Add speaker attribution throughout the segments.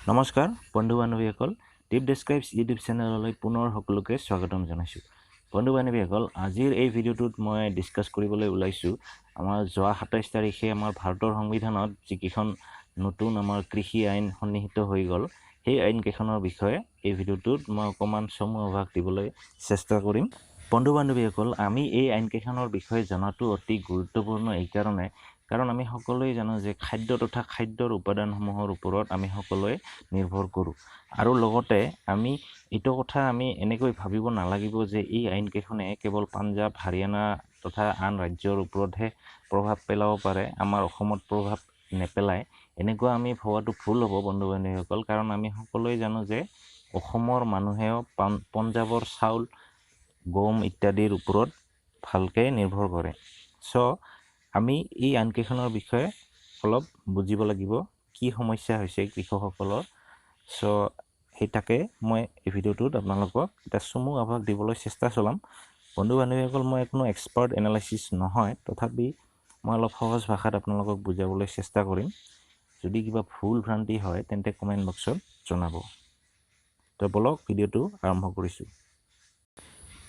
Speaker 1: নমস্কাৰ বন্ধু বান্ধৱীসকল, দীপ describes YouTube চেনেললৈ পুনৰ সকলোকে স্বাগতম জনাইছোঁ। বন্ধু বান্ধৱীসকল, আজিৰ এই ভিডিঅ'টোত মই ডিছকাছ কৰিবলৈ ওলাইছোঁ আমাৰ যোৱা 27 তাৰিখে আমাৰ ভাৰতৰ সংবিধানত যিকেইখন নতুন আমাৰ কৃষি আইন সন্নিহিত হৈ গ'ল, সেই আইনকেইখনৰ বিষয়ে এই ভিডিঅ'টোত মই অকণমান চমু আভাস দিবলৈ চেষ্টা কৰিম। বন্ধু বান্ধৱীসকল, আমি এই আইনকেইখনৰ বিষয়ে জনাটো অতি গুৰুত্বপূৰ্ণ এইকাৰণে, কাৰণ আমি সকলোৱে জানো যে খাদ্য তথা খাদ্যৰ উপাদানসমূহৰ ওপৰত আমি সকলোৱে নিৰ্ভৰ কৰোঁ। আৰু লগতে আমি এইটো কথা আমি এনেকৈ ভাবিব নালাগিব যে এই আইনকেইখনে কেৱল পাঞ্জাৱ, হাৰিয়ানা তথা আন ৰাজ্যৰ ওপৰতহে প্ৰভাৱ পেলাব পাৰে, আমাৰ অসমত প্ৰভাৱ নেপেলায়। এনেকুৱা আমি ভবাটো ভুল হ'ব বন্ধু বান্ধৱীসকল, কাৰণ আমি সকলোৱে জানো যে অসমৰ মানুহেও পঞ্জাৱৰ চাউল, গম ইত্যাদিৰ ওপৰত ভালকৈ নিৰ্ভৰ কৰে। আমি এই আইনকেইখনৰ বিষয়ে অলপ বুজিব লাগিব, কি সমস্যা হৈছে কৃষকসকলৰ। সেই তাকে মই এই ভিডিঅ'টোত আপোনালোকক এটা চমু আভাস দিবলৈ চেষ্টা চলাম। বন্ধু বান্ধৱীসকল, মই কোনো এক্সপাৰ্ট এনালাইচিছ নহয়, তথাপি মই অলপ সহজ ভাষাত আপোনালোকক বুজাবলৈ চেষ্টা কৰিম। যদি কিবা ভুল ভ্ৰান্তি হয় তেন্তে কমেণ্ট বক্সত জনাব। বলক ভিডিঅ'টো আৰম্ভ কৰিছোঁ।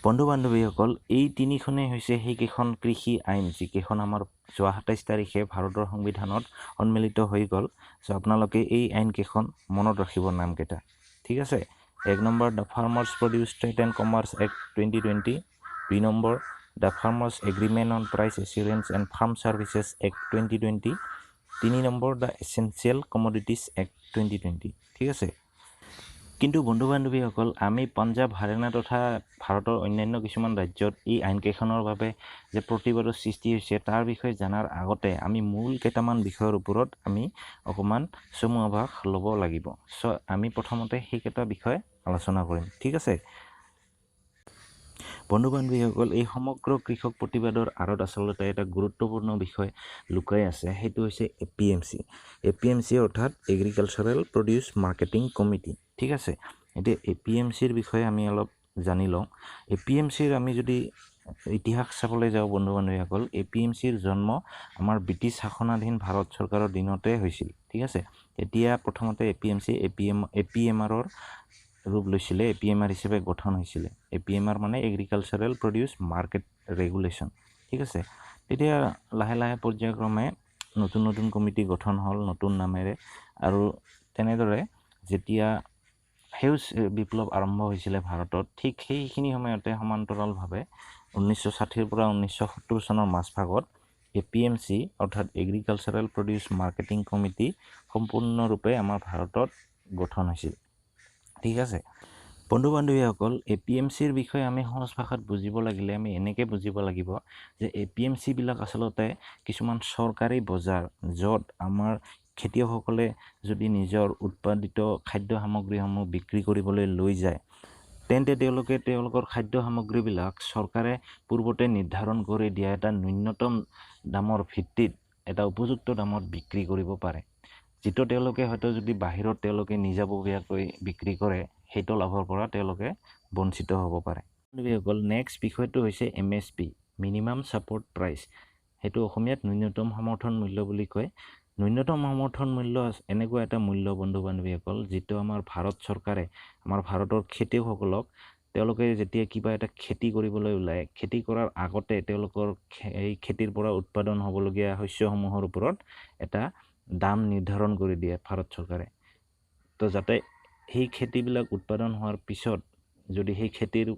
Speaker 1: বন্ধু বান্ধৱীসকল, এই তিনিখনেই হৈছে সেইকেইখন কৃষি আইন যিকেইখন আমাৰ যোৱা 27 তাৰিখে ভাৰতৰ সংবিধানত সন্মিলিত হৈ গ'ল। আপোনালোকে এই আইনকেইখন মনত ৰাখিব নামকেইটা, ঠিক আছে? 1 number the farmers produce trade and commerce act 2020, 2 number the farmers agreement on price assurance and farm services act 2020, 3 number the essential commodities act 2020, ঠিক আছে? কিন্তু বন্ধু বান্ধৱীসকল, আমি পাঞ্জাৱ, হাৰিয়ানা তথা ভাৰতৰ অন্যান্য কিছুমান ৰাজ্যত এই আইনকেইখনৰ বাবে যে প্ৰতিবাদৰ সৃষ্টি হৈছে তাৰ বিষয়ে জনাৰ আগতে আমি মূল কেইটামান বিষয়ৰ ওপৰত আমি অকণমান চমু আভাস ল'ব লাগিব। আমি প্ৰথমতে সেইকেইটা বিষয় আলোচনা কৰিম, ঠিক আছে? বন্ধু বান্ধৱীসকল, এই সমগ্ৰ কৃষক প্ৰতিবাদৰ আঁৰত আচলতে এটা গুৰুত্বপূৰ্ণ বিষয় লুকাই আছে, সেইটো হৈছে A P M C. A P M C অৰ্থাৎ এগ্ৰিকালচাৰেল প্ৰডিউচ মাৰ্কেটিং কমিটি, ঠিক আছে? এতিয়া এ পি এম চিৰ বিষয়ে আমি অলপ জানি লওঁ। এ পি এম চিৰ আমি যদি ইতিহাস চাবলৈ যাওঁ বন্ধু বান্ধৱীসকল, এ পি এম চিৰ জন্ম আমাৰ ব্ৰিটিছ শাসনাধীন ভাৰত চৰকাৰৰ দিনতে হৈছিল, ঠিক আছে? তেতিয়া প্ৰথমতে A P M C A P M আৰৰ ৰূপ লৈছিলে, এ পি এম আৰ হিচাপে গঠন হৈছিলে। এ পি এম আৰ মানে এগ্ৰিকালচাৰেল প্ৰডিউচ মাৰ্কেট ৰেগুলেশ্যন, ঠিক আছে? তেতিয়া লাহে লাহে পৰ্যায়ক্ৰমে নতুন নতুন কমিটি গঠন হ'ল নতুন নামেৰে, আৰু তেনেদৰে যেতিয়া সেউজ বিপ্লৱ আৰম্ভ হৈছিলে ভাৰতত, ঠিক সেইখিনি সময়তে সমান্তৰালভাৱে 1960ৰ পৰা 1970 চনৰ মাজভাগত এ পি এম চি অৰ্থাৎ এগ্ৰিকালচাৰেল প্ৰডিউচ মাৰ্কেটিং কমিটি সম্পূৰ্ণৰূপে আমাৰ ভাৰতত গঠন হৈছিল, ঠিক আছে? বন্ধু বান্ধৱীসকল, এ পি এম চিৰ বিষয়ে আমি সহজ ভাষাত বুজিব লাগিলে আমি এনেকৈ বুজিব লাগিব যে এ পি এম চিবিলাক আচলতে কিছুমান চৰকাৰী বজাৰ, য'ত আমাৰ খেতিয়কসকলে যদি নিজৰ উৎপাদিত খাদ্য সামগ্ৰীসমূহ বিক্ৰী কৰিবলৈ লৈ যায়, তেন্তে তেওঁলোকে তেওঁলোকৰ খাদ্য সামগ্ৰীবিলাক চৰকাৰে পূৰ্বতে নিৰ্ধাৰণ কৰি দিয়া এটা ন্যূনতম দামৰ ভিত্তিত এটা উপযুক্ত দামত বিক্ৰী কৰিব পাৰে, যিটো তেওঁলোকে হয়তো যদি বাহিৰত তেওঁলোকে নিজাববীয়াকৈ বিক্ৰী কৰে সেইটো লাভৰ পৰা তেওঁলোকে বঞ্চিত হ'ব পাৰে। বন্ধুসকল, নেক্সট বিষয়টো হৈছে M S P, minimum support price. সেইটো অসমীয়াত ন্যূনতম সমৰ্থন মূল্য বুলি কয়। ন্যূনতম সমৰ্থন মূল্য এনেকুৱা এটা মূল্য বন্ধু বান্ধৱীসকল, যিটো আমাৰ ভাৰত চৰকাৰে আমাৰ ভাৰতৰ খেতিয়কসকলক তেওঁলোকে যেতিয়া কিবা এটা খেতি কৰিবলৈ ওলায়, খেতি কৰাৰ আগতে তেওঁলোকৰ এই খেতিৰ পৰা উৎপাদন হ'বলগীয়া শস্যসমূহৰ ওপৰত এটা দাম নিৰ্ধাৰণ কৰি দিয়ে ভাৰত চৰকাৰে। যাতে সেই খেতিবিলাক উৎপাদন হোৱাৰ পিছত যদি সেই খেতিৰ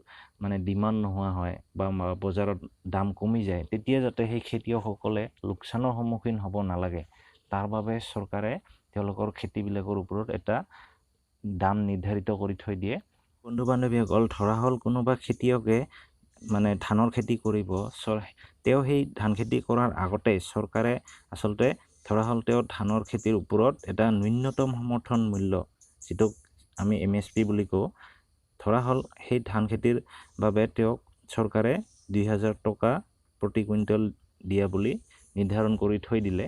Speaker 1: ডিমাণ্ড নোহোৱা হয় বা বজাৰত দাম কমি যায়, তেতিয়া যাতে সেই খেতিয়কসকলে লোকচানৰ সন্মুখীন হ'ব নালাগে, তাৰ বাবে চৰকাৰে তেওঁলোকৰ খেতিবিলাকৰ ওপৰত এটা দাম নিৰ্ধাৰিত কৰি থৈ দিয়ে। বন্ধু বান্ধৱীসকল, ধৰা হ'ল কোনোবা খেতিয়কে ধানৰ খেতি কৰিব, তেওঁ সেই ধান খেতি কৰাৰ আগতে চৰকাৰে আচলতে ধৰা হ'ল তেওঁ ধানৰ খেতিৰ ওপৰত এটা ন্যূনতম সমৰ্থন মূল্য, যিটোক আমি এম এছ পি বুলি কওঁ, ধৰা হ'ল সেই ধান খেতিৰ বাবে তেওঁক চৰকাৰে 2000 টকা প্ৰতি কুইণ্টেল দিয়া বুলি নিৰ্ধাৰণ কৰি থৈ দিলে।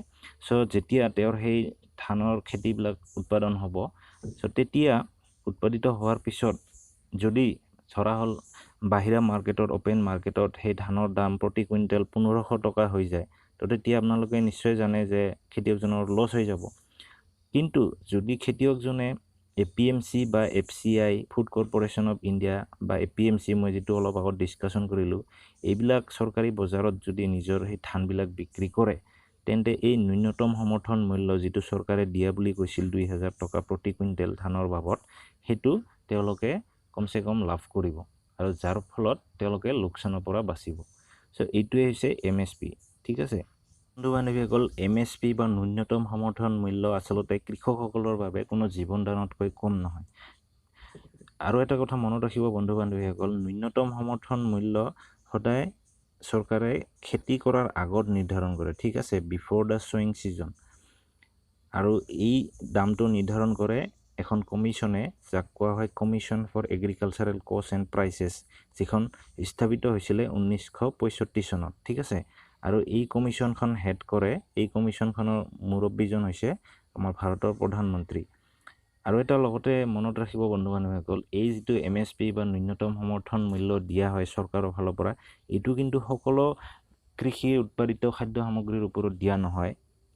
Speaker 1: যেতিয়া তেওঁৰ সেই ধানৰ খেতিবিলাক উৎপাদন হ'ব, তেতিয়া উৎপাদিত হোৱাৰ পিছত যদি ধৰা হ'ল বাহিৰা মাৰ্কেটত, অ'পেন মাৰ্কেটত সেই ধানৰ দাম প্ৰতি কুইণ্টেল 1500 টকা হৈ যায়, তেতিয়া আপোনালোকে নিশ্চয় জানে যে খেতিয়কজনৰ লছ হৈ যাব। কিন্তু যদি খেতিয়কজনে এ পি এম চি বা FCI, food corporation of India বা এ পি এম চি, মই যিটো অলপ আগত ডিছকাশ্যন কৰিলোঁ, এইবিলাক চৰকাৰী বজাৰত যদি নিজৰ সেই ধানবিলাক বিক্ৰী কৰে, তেন্তে এই ন্যূনতম সমৰ্থন মূল্য যিটো চৰকাৰে দিয়া বুলি কৈছিল 2000 টকা প্ৰতি কুইণ্টেল ধানৰ বাবদ, সেইটো তেওঁলোকে কমচে কম লাভ কৰিব আৰু যাৰ ফলত তেওঁলোকে লোকচানৰ পৰা বাচিব। চ' এইটোৱে হৈছে এম এছ পি, ঠিক আছে বন্ধু বান্ধৱীসকল? এম এছ পি বা ন্যূনতম সমৰ্থন মূল্য আচলতে কৃষকসকলৰ বাবে কোনো জীৱন দানতকৈ কম নহয়। আৰু এটা কথা মনত ৰাখিব বন্ধু বান্ধৱীসকল, ন্যূনতম সমৰ্থন মূল্য সদায় চৰকাৰে খেতি কৰাৰ আগত নিৰ্ধাৰণ কৰে, ঠিক আছে, বিফ'ৰ the শ্বয়িং ছিজন। আৰু এই দামটো নিৰ্ধাৰণ কৰে এখন কমিশ্যনে, যাক কোৱা হয় commission for agricultural cost and prices, যিখন স্থাপিত হৈছিলে 1965 চনত, ঠিক আছে? আৰু এই কমিশ্যনখন হেড কৰে, এই কমিশ্যনখনৰ মুৰব্বীজন হৈছে আমাৰ ভাৰতৰ প্ৰধানমন্ত্ৰী। আৰু এটা লগতে মনত ৰাখিব বন্ধু বান্ধৱীসকল, এই যিটো এম এছ পি বা ন্যূনতম সমৰ্থন মূল্য দিয়া হয় চৰকাৰৰ ফালৰ পৰা, এইটো কিন্তু সকলো কৃষি উৎপাদিত খাদ্য সামগ্ৰীৰ ওপৰত দিয়া নহয়।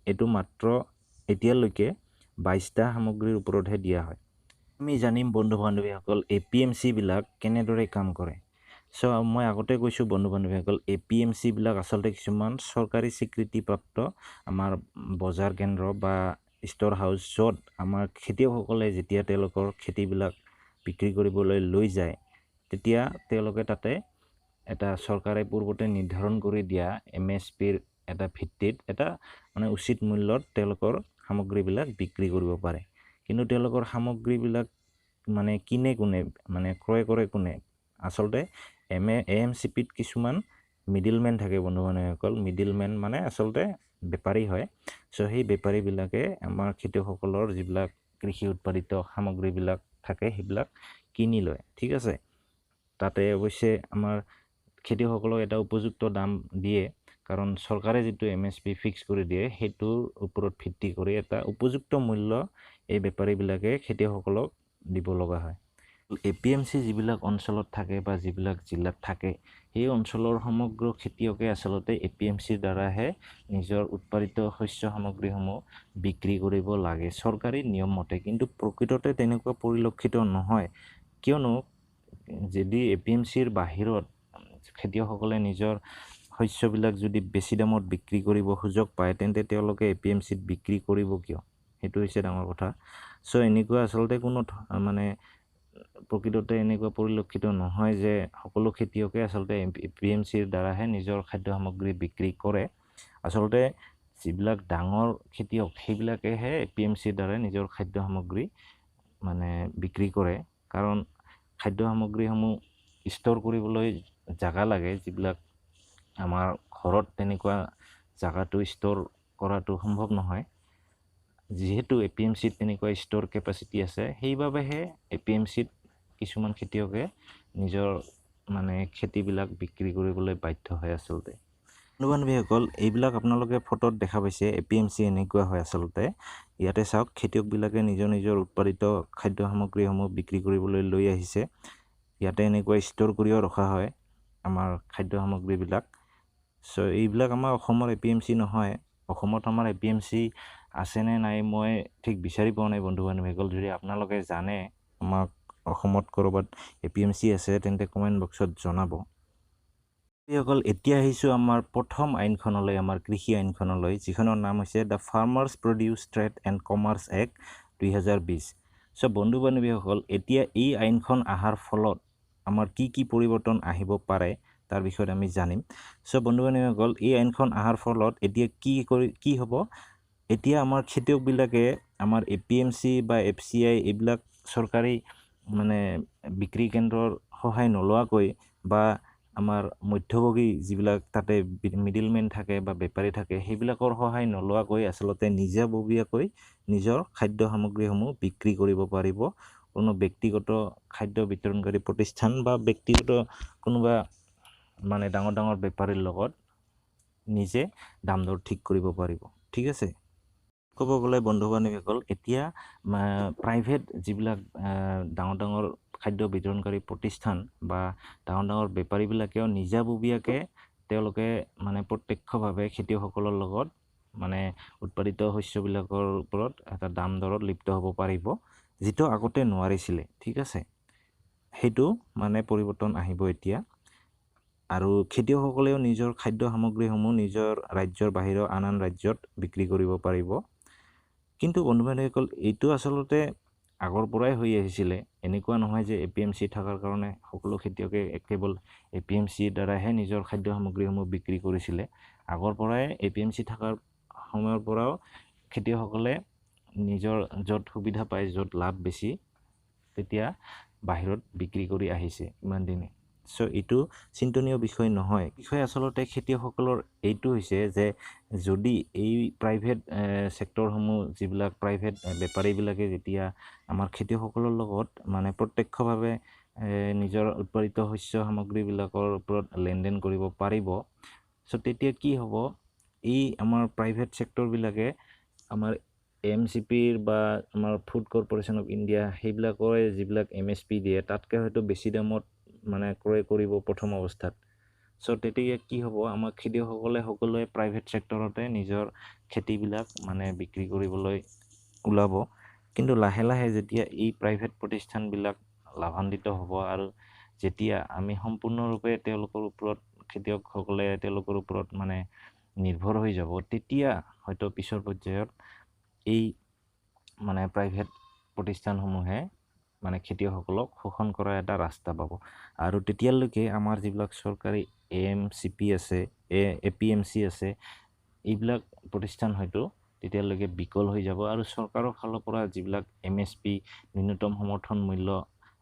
Speaker 1: এইটো মাত্ৰ এতিয়ালৈকে 22টা সামগ্ৰীৰ ওপৰতহে দিয়া হয়। আমি জানিম বন্ধু বান্ধৱীসকল, এ পি এম চিবিলাক কেনেদৰে কাম কৰে। চ' মই আগতে কৈছোঁ বন্ধু বান্ধৱীসকল, এ পি এম চিবিলাক আচলতে কিছুমান চৰকাৰী স্বীকৃতিপ্ৰাপ্ত আমাৰ বজাৰ কেন্দ্ৰ বা ষ্ট'ৰ হাউচ, য'ত আমাৰ খেতিয়কসকলে যেতিয়া তেওঁলোকৰ খেতিবিলাক বিক্ৰী কৰিবলৈ লৈ যায়, তেতিয়া তেওঁলোকে তাতে এটা চৰকাৰে পূৰ্বতে নিৰ্ধাৰণ কৰি দিয়া এম এছ পিৰ এটা ভিত্তিত এটা মানে উচিত মূল্যত তেওঁলোকৰ সামগ্ৰীবিলাক বিক্ৰী কৰিব পাৰে। কিন্তু তেওঁলোকৰ সামগ্ৰীবিলাক মানে কিনে কোনে, মানে ক্ৰয় কৰে কোনে? আচলতে এম এ এম চি পিত কিছুমান মিডিলমেন থাকে বন্ধু বান্ধৱীসকল। মিডিলমেন মানে আচলতে বেপাৰী হয়। চ' সেই বেপাৰীবিলাকে আমাৰ খেতিয়কসকলৰ যিবিলাক কৃষি উৎপাদিত সামগ্ৰীবিলাক থাকে, সেইবিলাক কিনি লয়, ঠিক আছে? তাতে অৱশ্যে আমাৰ খেতিয়কসকলক এটা উপযুক্ত দাম দিয়ে, কাৰণ চৰকাৰে যিটো এম এছ পি ফিক্স কৰি দিয়ে, সেইটোৰ ওপৰত ভিত্তি কৰি এটা উপযুক্ত মূল্য এই বেপাৰীবিলাকে খেতিয়কসকলক দিব লগা হয়। এ পি এম চি যিবিলাক অঞ্চলত থাকে বা যিবিলাক জিলাত থাকে, সেই অঞ্চলৰ সমগ্ৰ খেতিয়কে আচলতে এ পি এম চিৰ দ্বাৰাহে নিজৰ উৎপাদিত শস্য সামগ্ৰীসমূহ বিক্ৰী কৰিব লাগে চৰকাৰী নিয়ম মতে। কিন্তু প্ৰকৃততে তেনেকুৱা পৰিলক্ষিত নহয়, কিয়নো যদি এ পি এম চিৰ বাহিৰত খেতিয়কসকলে নিজৰ শস্যবিলাক যদি বেছি দামত বিক্ৰী কৰিব সুযোগ পায়, তেন্তে তেওঁলোকে এ পি এম চিত বিক্ৰী কৰিব কিয়? সেইটো হৈছে ডাঙৰ কথা। চ' এনেকুৱা আচলতে কোনো মানে প্ৰকৃততে এনেকুৱা পৰিলক্ষিত নহয় যে সকলো খেতিয়কে আচলতে এ পি এম চিৰ দ্বাৰাহে নিজৰ খাদ্য সামগ্ৰী বিক্ৰী কৰে। আচলতে যিবিলাক ডাঙৰ খেতিয়ক, সেইবিলাকেহে এ পি এম চিৰ দ্বাৰাই নিজৰ খাদ্য সামগ্ৰী মানে বিক্ৰী কৰে, কাৰণ খাদ্য সামগ্ৰীসমূহ ষ্ট'ৰ কৰিবলৈ জাগা লাগে, যিবিলাক আমাৰ ঘৰত তেনেকুৱা জাগাটো ষ্ট'ৰ কৰাটো সম্ভৱ নহয়। যিহেতু এ পি এম চিত তেনেকুৱা ষ্ট'ৰ কেপাচিটি আছে, সেইবাবেহে এ পি এম চিত কিছুমান খেতিয়কে নিজৰ মানে খেতিবিলাক বিক্ৰী কৰিবলৈ বাধ্য হয় আচলতে। বন্ধু বান্ধৱীসকল, এইবিলাক আপোনালোকে ফটোত দেখা পাইছে, এ পি এম চি এনেকুৱা হয় আচলতে। ইয়াতে চাওক, খেতিয়কবিলাকে নিজৰ নিজৰ উৎপাদিত খাদ্য সামগ্ৰীসমূহ বিক্ৰী কৰিবলৈ লৈ আহিছে। ইয়াতে এনেকুৱা ষ্ট'ৰ কৰিও ৰখা হয় আমাৰ খাদ্য সামগ্ৰীবিলাক। চ' এইবিলাক আমাৰ অসমৰ এ পি এম চি নহয়। অসমত আমাৰ এ পি এম চি আছেনে নাই মই ঠিক বিচাৰি পোৱা নাই বন্ধু বান্ধৱীসকল। যদি আপোনালোকে জানে আমাক অসমত ক'ৰবাত এ পি এম চি আছে, তেন্তে কমেণ্ট বক্সত জনাব। যিসকল, এতিয়া আহিছোঁ আমাৰ প্ৰথম আইনখনলৈ, আমাৰ কৃষি আইনখনলৈ, যিখনৰ নাম হৈছে the farmers produce trade and commerce act 2020। চ' বন্ধু বান্ধৱীসকল, এতিয়া এই আইনখন অহাৰ ফলত আমাৰ কি কি পৰিৱৰ্তন আহিব পাৰে তাৰ বিষয়ত আমি জানিম। চ' বন্ধু বান্ধৱীসকল, এই আইনখন অহাৰ ফলত এতিয়া কি কৰি কি হ'ব? এতিয়া আমাৰ খেতিয়কবিলাকে আমাৰ এ পি এম চি বা এফ চি I এইবিলাক চৰকাৰী মানে বিক্ৰী কেন্দ্ৰৰ সহায় নোলোৱাকৈ বা আমাৰ মধ্যভোগী যিবিলাক তাতে মিডিলমেন থাকে বা বেপাৰী থাকে, সেইবিলাকৰ সহায় নোলোৱাকৈ আচলতে নিজাববীয়াকৈ নিজৰ খাদ্য সামগ্ৰীসমূহ বিক্ৰী কৰিব পাৰিব। কোনো ব্যক্তিগত খাদ্য বিতৰণকাৰী প্ৰতিষ্ঠান বা ব্যক্তিগত কোনোবা মানে ডাঙৰ ডাঙৰ বেপাৰীৰ লগত নিজে দাম দৰ ঠিক কৰিব পাৰিব, ঠিক আছে? ক'ব গ'লে বন্ধু বান্ধৱীসকল, এতিয়া প্ৰাইভেট যিবিলাক ডাঙৰ ডাঙৰ খাদ্য বিতৰণকাৰী প্ৰতিষ্ঠান বা ডাঙৰ ডাঙৰ বেপাৰীবিলাকেও নিজাববীয়াকৈ তেওঁলোকে মানে প্ৰত্যক্ষভাৱে খেতিয়কসকলৰ লগত মানে উৎপাদিত শস্যবিলাকৰ ওপৰত এটা দাম দৰত লিপ্ত হ'ব পাৰিব। যিটো আগতে নোৱাৰিছিলে, ঠিক আছে, সেইটো মানে পৰিৱৰ্তন আহিব এতিয়া। আৰু খেতিয়কসকলেও নিজৰ খাদ্য সামগ্ৰীসমূহ নিজৰ ৰাজ্যৰ বাহিৰৰ আন আন ৰাজ্যত বিক্ৰী কৰিব পাৰিব। কিন্তু বন্ধু বান্ধৱীসকল, এইটো আচলতে আগৰ পৰাই হৈ আহিছিলে। এনেকুৱা নহয় যে এ পি এম চি থকাৰ কাৰণে সকলো খেতিয়কে কেৱল এ পি এম চিৰ দ্বাৰাহে নিজৰ খাদ্য সামগ্ৰীসমূহ বিক্ৰী কৰিছিলে। আগৰ পৰাই এ পি এম চি থকাৰ সময়ৰ পৰাও খেতিয়কসকলে নিজৰ য'ত সুবিধা পায়, য'ত লাভ বেছি, তেতিয়া বাহিৰত বিক্ৰী কৰি আহিছে ইমান দিনে। চ' এইটো চিন্তনীয় বিষয় নহয়। বিষয় আচলতে খেতিয়কসকলৰ এইটো হৈছে যে যদি এই প্ৰাইভেট ছেক্টৰসমূহ, যিবিলাক প্ৰাইভেট বেপাৰীবিলাকে যেতিয়া আমাৰ খেতিয়কসকলৰ লগত মানে প্ৰত্যক্ষভাৱে নিজৰ উৎপাদিত শস্য সামগ্ৰীবিলাকৰ ওপৰত লেনদেন কৰিব পাৰিব, চ' তেতিয়া কি হ'ব, এই আমাৰ প্ৰাইভেট ছেক্টৰবিলাকে আমাৰ এম চি পিৰ বা আমাৰ ফুড কৰ্পৰেশ্যন অফ ইণ্ডিয়া সেইবিলাকৰে যিবিলাক এম এছ পি দিয়ে তাতকৈ হয়তো বেছি দামত মানে ক্ৰয় কৰিব প্ৰথম অৱস্থাত। চ' তেতিয়া কি হ'ব, আমাৰ খেতিয়কসকলে সকলোৱে প্ৰাইভেট ছেক্টৰতে নিজৰ খেতিবিলাক মানে বিক্ৰী কৰিবলৈ ওলাব। কিন্তু লাহে লাহে যেতিয়া এই প্ৰাইভেট প্ৰতিষ্ঠানবিলাক লাভান্বিত হ'ব আৰু যেতিয়া আমি সম্পূৰ্ণৰূপে তেওঁলোকৰ ওপৰত, খেতিয়কসকলে তেওঁলোকৰ ওপৰত মানে নিৰ্ভৰ হৈ যাব, তেতিয়া হয়তো পিছৰ পৰ্যায়ত এই মানে প্ৰাইভেট প্ৰতিষ্ঠানসমূহে মানে খেতিয়কসকলক শোষণ কৰাৰ এটা ৰাস্তা পাব। আৰু তেতিয়ালৈকে আমাৰ যিবিলাক চৰকাৰী এ এম চি পি আছে, এ পি এম চি আছে, এইবিলাক প্ৰতিষ্ঠান হয়তো তেতিয়ালৈকে বিকল হৈ যাব। আৰু চৰকাৰৰ ফালৰ পৰা যিবিলাক এম এছ পি, ন্যূনতম সমৰ্থন মূল্য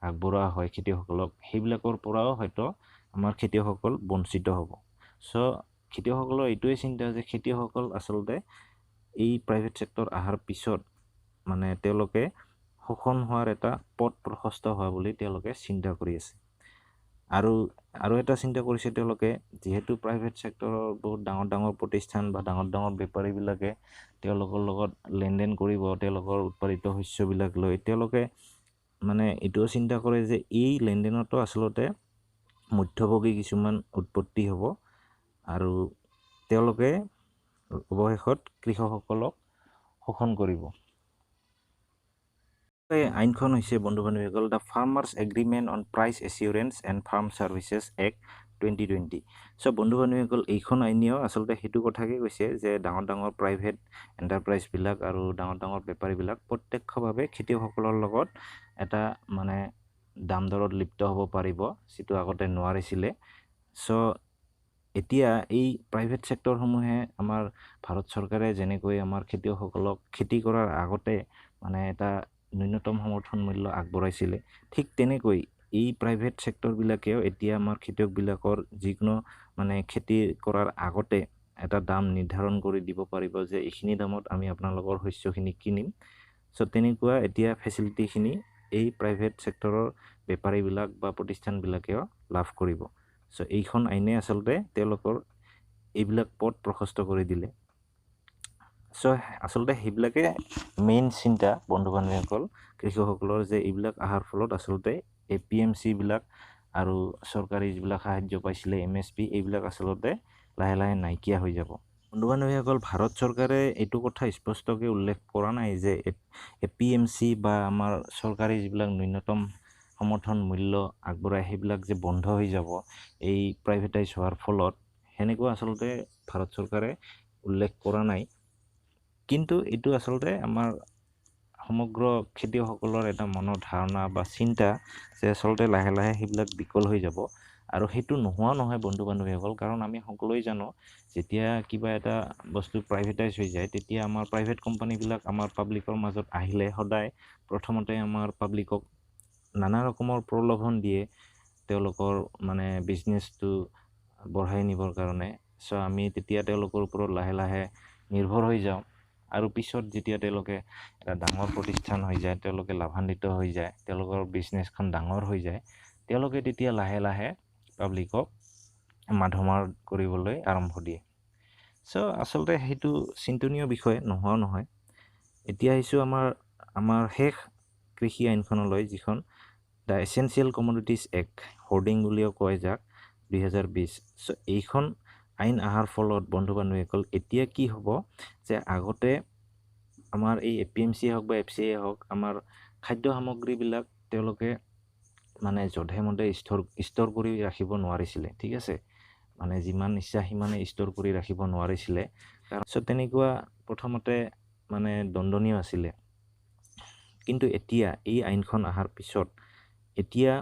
Speaker 1: আগবঢ়োৱা হয় খেতিয়কসকলক, সেইবিলাকৰ পৰাও হয়তো আমাৰ খেতিয়কসকল বঞ্চিত হ'ব। চ' খেতিয়কসকলৰ এইটোৱে চিন্তা যে খেতিয়কসকল আচলতে এই প্ৰাইভেট ছেক্টৰ অহাৰ পিছত মানে তেওঁলোকে শোষণ হোৱাৰ এটা পথ প্ৰশস্ত হোৱা বুলি তেওঁলোকে চিন্তা কৰি আছে। আৰু আৰু এটা চিন্তা কৰিছে তেওঁলোকে, যিহেতু প্ৰাইভেট ছেক্টৰৰ বহুত ডাঙৰ ডাঙৰ প্ৰতিষ্ঠান বা ডাঙৰ ডাঙৰ বেপাৰীবিলাকে তেওঁলোকৰ লগত লেনদেন কৰিব, তেওঁলোকৰ উৎপাদিত শস্যবিলাক লৈ, তেওঁলোকে মানে এইটোও চিন্তা কৰে যে এই লেনদেনতো আচলতে মধ্যভোগী কিছুমান উৎপত্তি হ'ব আৰু তেওঁলোকে অৱশেষত কৃষকসকলক শোষণ কৰিব। এই আইনখন হৈছে বন্ধু বান্ধৱীসকল the farmers agreement on price assurance and farm services act 2020। চ' বন্ধু বান্ধৱীসকল, এইখন আইনেও আচলতে সেইটো কথাকে কৈছে যে ডাঙৰ ডাঙৰ প্ৰাইভেট এণ্টাৰপ্ৰাইজবিলাক আৰু ডাঙৰ ডাঙৰ বেপাৰীবিলাক প্ৰত্যক্ষভাৱে খেতিয়কসকলৰ লগত এটা মানে দাম দৰত লিপ্ত হ'ব পাৰিব, যিটো আগতে নোৱাৰিছিলে। চ' এতিয়া এই প্ৰাইভেট ছেক্টৰসমূহে আমাৰ ভাৰত চৰকাৰে যেনেকৈ আমাৰ খেতিয়কসকলক খেতি কৰাৰ আগতে মানে এটা ন্যূনতম সমৰ্থন মূল্য আগবঢ়াইছিলে, ঠিক তেনেকৈ এই প্ৰাইভেট ছেক্টৰবিলাকেও এতিয়া আমাৰ খেতিয়কবিলাকৰ যিকোনো মানে খেতি কৰাৰ আগতে এটা দাম নিৰ্ধাৰণ কৰি দিব পাৰিব যে এইখিনি দামত আমি আপোনালোকৰ শস্যখিনি কিনিম। চ' তেনেকুৱা এতিয়া ফেচিলিটিখিনি এই প্ৰাইভেট ছেক্টৰৰ বেপাৰীবিলাক বা প্ৰতিষ্ঠানবিলাকেও লাভ কৰিব। চ' এইখন আইনে আচলতে তেওঁলোকৰ এইবিলাক পথ প্ৰশস্ত কৰি দিলে। চ' আচলতে সেইবিলাকে মেইন চিন্তা বন্ধু বান্ধৱীসকল কৃষকসকলৰ, যে এইবিলাক অহাৰ ফলত আচলতে এ পি এম চিবিলাক আৰু চৰকাৰী যিবিলাক সাহাৰ্য পাইছিলে এম এছ পি, এইবিলাক আচলতে লাহে লাহে নাইকিয়া হৈ যাব। বন্ধু বান্ধৱীসকল, ভাৰত চৰকাৰে এইটো কথা স্পষ্টকৈ উল্লেখ কৰা নাই যে এ পি এম চি বা আমাৰ চৰকাৰী যিবিলাক ন্যূনতম সমৰ্থন মূল্য আগবঢ়ায় সেইবিলাক যে বন্ধ হৈ যাব এই প্ৰাইভেটাইজ হোৱাৰ ফলত, সেনেকুৱা আচলতে ভাৰত চৰকাৰে উল্লেখ কৰা নাই। কিন্তু এইটো আচলতে আমাৰ সমগ্ৰ খেতিয়কসকলৰ এটা মনৰ ধাৰণা বা চিন্তা যে আচলতে লাহে লাহে সেইবিলাক বিকল হৈ যাব। আৰু সেইটো নোহোৱা নহয় বন্ধু বান্ধৱীসকল, কাৰণ আমি সকলোৱে জানো যেতিয়া কিবা এটা বস্তু প্ৰাইভেটাইজ হৈ যায় তেতিয়া আমাৰ প্ৰাইভেট কোম্পানীবিলাক আমাৰ পাব্লিকৰ মাজত আহিলে সদায় প্ৰথমতে আমাৰ পাব্লিকক নানা ৰকমৰ প্ৰলোভন দিয়ে তেওঁলোকৰ মানে বিজনেছটো বঢ়াই নিবৰ কাৰণে। চ' আমি তেতিয়া তেওঁলোকৰ ওপৰত লাহে লাহে নিৰ্ভৰ হৈ যাওঁ। আৰু পিছত যেতিয়া তেওঁলোকে এটা ডাঙৰ প্ৰতিষ্ঠান হৈ যায়, তেওঁলোকে লাভান্বিত হৈ যায়, তেওঁলোকৰ বিজনেছখন ডাঙৰ হৈ যায়, তেওঁলোকে তেতিয়া লাহে লাহে পাব্লিকক মাধমাৰ কৰিবলৈ আৰম্ভ দিয়ে। চ' আচলতে সেইটো চিন্তনীয় বিষয় নোহোৱাও নহয়। এতিয়া আহিছোঁ আমাৰ শেষ কৃষি আইনখনলৈ, যিখন the essential commodities act, hoarding বুলিও কয় যাক, 2020। চ' এইখন আইন অহাৰ ফলত বন্ধু বান্ধৱীসকল এতিয়া কি হ'ব যে আগতে আমাৰ এই এ পি এম চি হওক বা এফ চি I হওক, আমাৰ খাদ্য সামগ্ৰীবিলাক তেওঁলোকে মানে যধে মধে ষ্ট'ৰ কৰি ৰাখিব নোৱাৰিছিলে, ঠিক আছে, মানে যিমান ইচ্ছা সিমানে ষ্ট'ৰ কৰি ৰাখিব নোৱাৰিছিলে। তাৰপিছত তেনেকুৱা প্ৰথমতে মানে দণ্ডনীয় আছিলে, কিন্তু এতিয়া এই আইনখন অহাৰ পিছত এতিয়া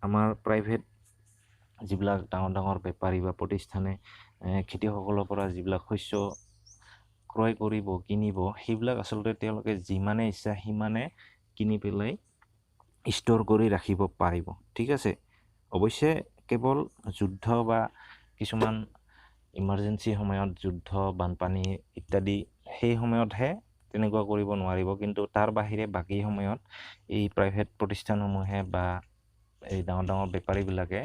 Speaker 1: আমাৰ প্ৰাইভেট যিবিলাক ডাঙৰ ডাঙৰ বেপাৰী বা প্ৰতিষ্ঠানে খেতিয়কসকলৰ পৰা যিবিলাক শস্য ক্ৰয় কৰিব, কিনিব, সেইবিলাক আচলতে তেওঁলোকে যিমানে ইচ্ছা সিমানে কিনি পেলাই ষ্ট'ৰ কৰি ৰাখিব পাৰিব, ঠিক আছে। অৱশ্যে কেৱল যুদ্ধ বা কিছুমান ইমাৰ্জেঞ্চি সময়ত, যুদ্ধ, বানপানী ইত্যাদি সেই সময়তহে তেনেকুৱা কৰিব নোৱাৰিব, কিন্তু তাৰ বাহিৰে বাকী সময়ত এই প্ৰাইভেট প্ৰতিষ্ঠানসমূহে বা এই ডাঙৰ ডাঙৰ বেপাৰীবিলাকে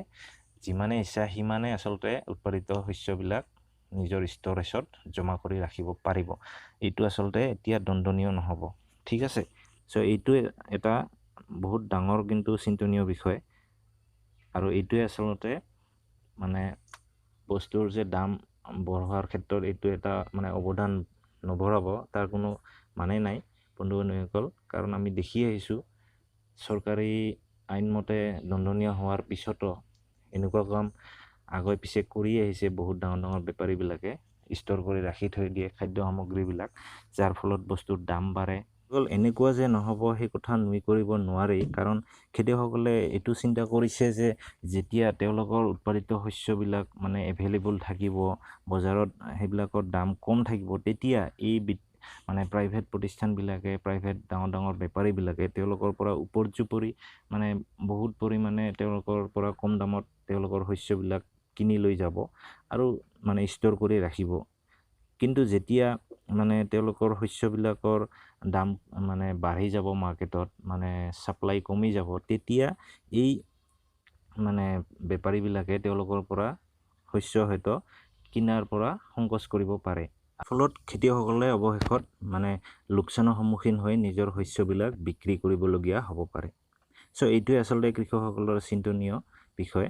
Speaker 1: যিমানে ইচ্ছা সিমানে আচলতে উৎপাদিত শস্যবিলাক নিজৰ ষ্ট'ৰেজত জমা কৰি ৰাখিব পাৰিব। এইটো আচলতে এতিয়া দণ্ডনীয় নহ'ব, ঠিক আছে। চ' এইটোৱে এটা বহুত ডাঙৰ কিন্তু চিন্তনীয় বিষয়, আৰু এইটোৱে আচলতে মানে বস্তুৰ যে দাম বঢ়োৱাৰ ক্ষেত্ৰত এইটো এটা মানে অৱদান নবঢ়াব তাৰ কোনো মানে নাই বন্ধু বান্ধৱীসকল। কাৰণ আমি দেখি আহিছোঁ চৰকাৰী আইনমতে দণ্ডনীয় হোৱাৰ পিছতো এনেকুৱা কাম আগে পিছে কৰি আহিছে বহুত ডাঙৰ ডাঙৰ বেপাৰীবিলাকে, ষ্ট'ৰ কৰি ৰাখি থৈ দিয়ে খাদ্য সামগ্ৰীবিলাক, যাৰ ফলত বস্তুৰ দাম বাঢ়ে। কেৱল এনেকুৱা যে নহ'ব সেই কথা নুই কৰিব নোৱাৰি, কাৰণ খেতিয়কসকলে এইটো চিন্তা কৰিছে যে যেতিয়া তেওঁলোকৰ উৎপাদিত শস্যবিলাক মানে এভেইলেবল থাকিব বজাৰত, সেইবিলাকৰ দাম কম থাকিব, তেতিয়া এই মানে প্ৰাইভেট প্ৰতিষ্ঠানবিলাকে, প্ৰাইভেট ডাঙৰ ডাঙৰ বেপাৰীবিলাকে তেওঁলোকৰ পৰা উপৰ্যুপৰি মানে বহুত পৰিমাণে তেওঁলোকৰ পৰা কম দামত তেওঁলোকৰ শস্যবিলাক কিনি লৈ যাব আৰু মানে ষ্ট'ৰ কৰি ৰাখিব। কিন্তু যেতিয়া মানে তেওঁলোকৰ শস্যবিলাকৰ দাম মানে বাঢ়ি যাব মাৰ্কেটত, মানে ছাপ্লাই কমি যাব, তেতিয়া এই মানে বেপাৰীবিলাকে তেওঁলোকৰ পৰা শস্য হয়তো কিনাৰ পৰা সংকোচ কৰিব পাৰে। ফলত খেতিয়কসকলে অৱশেষত মানে লোকচানৰ সন্মুখীন হৈ নিজৰ শস্যবিলাক বিক্ৰী কৰিবলগীয়া হ'ব পাৰে। চ' এইটোৱে আচলতে কৃষকসকলৰ চিন্তনীয় বিষয়।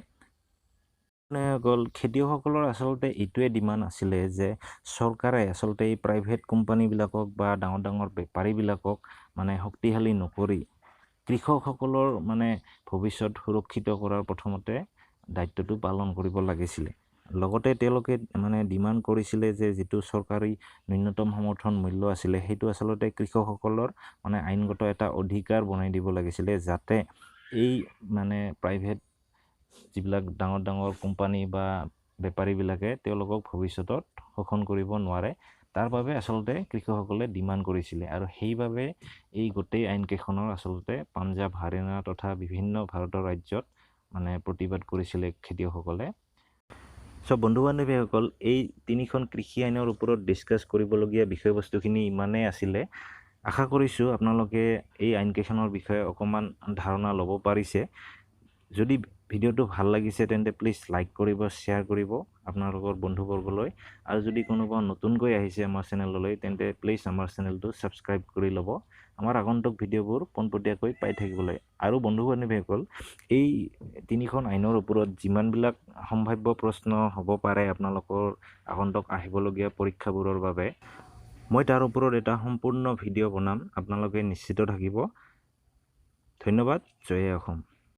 Speaker 1: গ'ল খেতিয়কসকলৰ আচলতে এইটোৱে ডিমাণ্ড আছিলে যে চৰকাৰে আচলতে এই প্ৰাইভেট কোম্পানীবিলাকক বা ডাঙৰ ডাঙৰ বেপাৰীবিলাকক মানে শক্তিশালী নকৰি কৃষকসকলৰ মানে ভৱিষ্যত সুৰক্ষিত কৰাৰ প্ৰথমতে দায়িত্বটো পালন কৰিব লাগিছিলে। লগতে তেওঁলোকে মানে ডিমাণ্ড কৰিছিলে যে যিটো চৰকাৰী ন্যূনতম সমৰ্থন মূল্য আছিলে সেইটো আচলতে কৃষকসকলৰ মানে আইনগত এটা অধিকাৰ বনাই দিব লাগিছিলে, যাতে এই মানে প্ৰাইভেট যিবিলাক ডাঙৰ ডাঙৰ কোম্পানী বা বেপাৰীবিলাকে তেওঁলোকক ভৱিষ্যতত শোষণ কৰিব নোৱাৰে, তাৰ বাবে আচলতে কৃষকসকলে ডিমাণ্ড কৰিছিলে। আৰু সেইবাবে এই গোটেই আইনকেইখনৰ আচলতে পাঞ্জাৱ, হাৰিয়ানা তথা বিভিন্ন ভাৰতৰ ৰাজ্যত মানে প্ৰতিবাদ কৰিছিলে খেতিয়কসকলে। চ' বন্ধু বান্ধৱীসকল, এই তিনিখন কৃষি আইনৰ ওপৰত ডিছকাছ কৰিবলগীয়া বিষয়বস্তুখিনি ইমানেই আছিলে। আশা কৰিছোঁ আপোনালোকে এই আইনকেইখনৰ বিষয়ে অকণমান ধাৰণা ল'ব পাৰিছে। যদি ভিডিঅ'টো ভাল লাগিছে তেন্তে প্লিজ লাইক কৰিব, শ্বেয়াৰ কৰিব আপোনালোকৰ বন্ধুবৰ্গলৈ, আৰু যদি কোনোবা নতুনকৈ আহিছে আমাৰ চেনেললৈ তেন্তে প্লিজ আমাৰ চেনেলটো ছাবস্ক্ৰাইব কৰি ল'ব আমাৰ আগন্তুক ভিডিঅ'বোৰ পোনপটীয়াকৈ পাই থাকিবলৈ। আৰু বন্ধু বান্ধৱীসকল, এই তিনিখন আইনৰ ওপৰত যিমানবিলাক সম্ভাৱ্য প্ৰশ্ন হ'ব পাৰে আপোনালোকৰ আগন্তুক আহিবলগীয়া পৰীক্ষাবোৰৰ বাবে, মই তাৰ ওপৰত এটা সম্পূৰ্ণ ভিডিঅ' বনাম, আপোনালোকে নিশ্চিত থাকিব। ধন্যবাদ। জয় অসম।